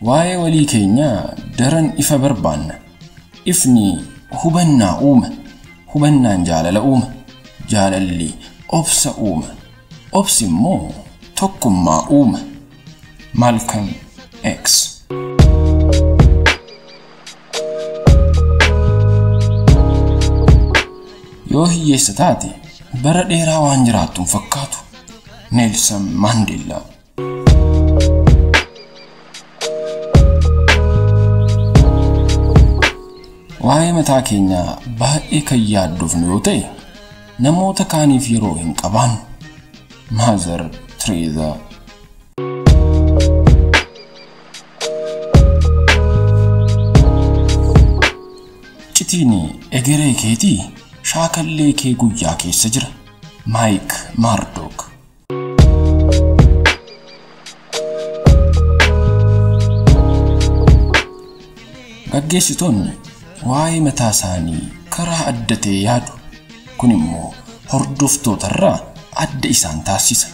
Waa'ee walii keenyaa daran ifa barbaanna. Ifni hubannaa uuma. Hubannaan jaalala uuma. Jaalalli obsa uuma. Obsi immoo tokkummaa uuma. Malcolm X. Yoo hiyyeessa taate bara dheeraa waan jiraattu hin fakkaatu. Nelson Mandela. Waa'ee mataa keenyaa baay'ee kan yaaddofnu yoo ta'e namoota kaaniif yeroo hin qabaannu. Mother Teresa. Iccitiin egeree keetii shaakallee kee guyyaa keessa jira. Mike Murdock. Gaggeessitoonni waa'ee mataa isaanii karaa adda ta'e yaadu. Kun immoo hordoftootarraa adda isaan taasisa.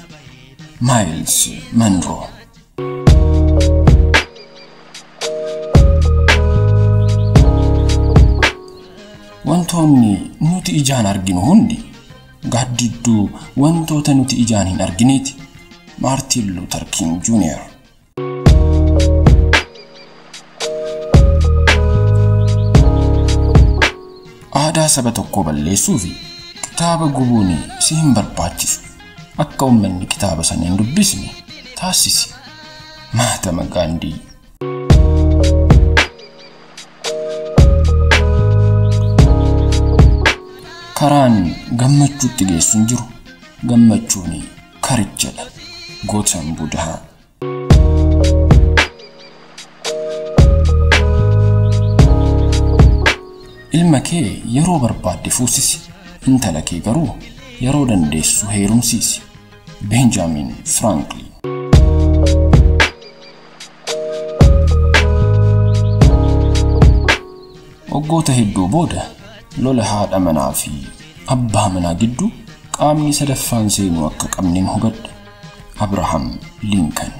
Miles Monroe. Wantoonni nuti ijaan arginu hundi gaaddidduu wantoota nuti ijaan hin argineeti. Maartin Luther King Jr. Aadaa saba tokkoo balleessuu fi kitaaba gubuun si hin barbaachisu. Akka uummanni kitaaba sana hin dubbisne taasisi. Mahatma Gandhi. Karaan gammachuutti geessu hin jiru. Gammachuun karichadha. Gootan Budahaa. Ilma kee yeroo barbaadde fuusisi. Intala kee garuu yeroo dandeessu heerumsiisi. Benjamin Franklin. Waggoota hedduu booda lola haadha manaa fi abbaa manaa gidduu qaamni sadaffaan seenuu akka qabneen hubadhe. Abrahaam Lincoln.